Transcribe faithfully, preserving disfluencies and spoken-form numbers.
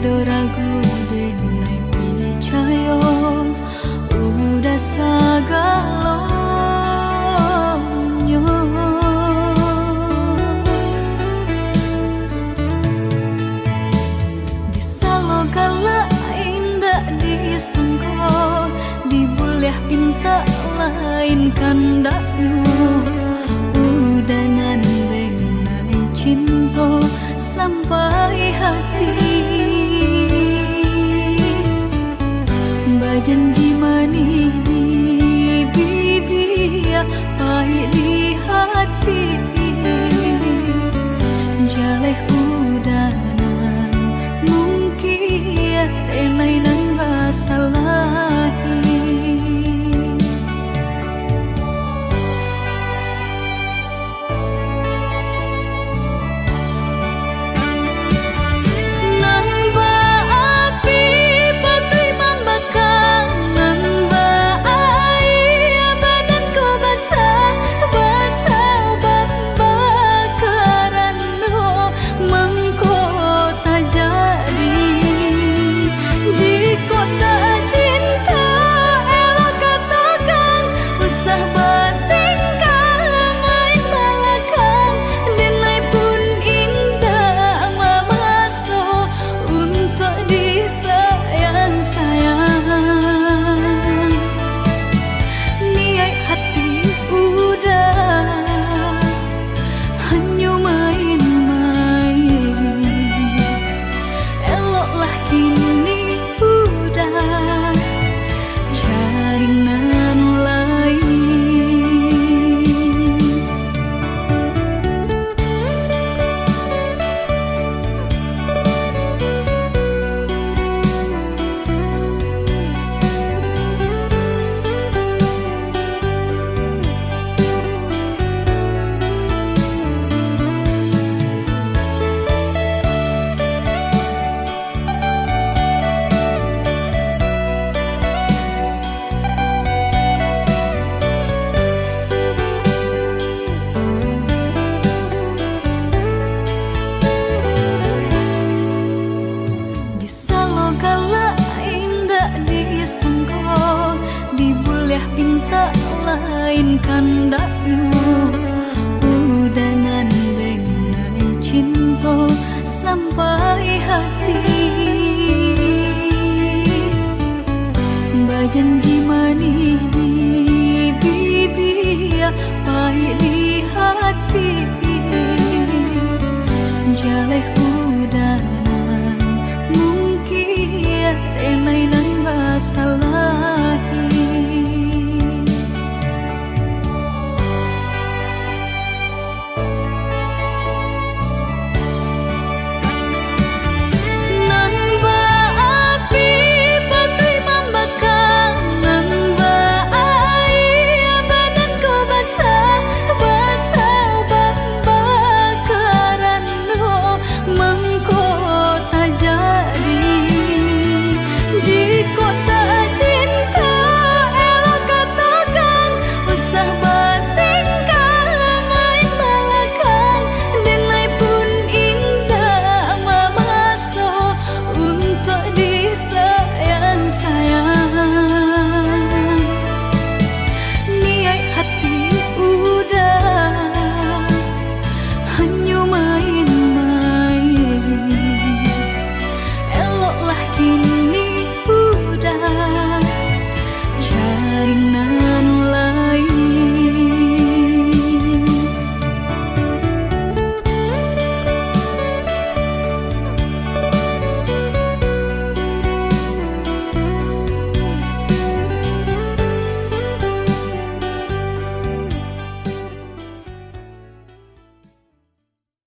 Ado ragu denai picayo, udah sagalonyo. Disalo galak indak disangko, dibuliah pintak lain kandaknyo. Udah nan denai cinto sampai hati, bajanji manih di bibia, pahik di hati. Jaleh udah nan mungkin, denai nan basalahi. Nan baapi patuik mambakar, nan baaia badan ko basah, basah bambakaran doh, mangko tajadi. Jikok tak cinto, elok katokan, usah batingkah main balakang, denai pun indak mamaso untuak disayang-sayang. Niaik hati udah hanyo main-main, eloklah kini udah cari nan lain. Disalo galak indak disangko, dibuliah pintak lain kandaknyo. Udah nan denai cinto sampai hati, bajanji manih di bibia, pahik di hati. Jaleh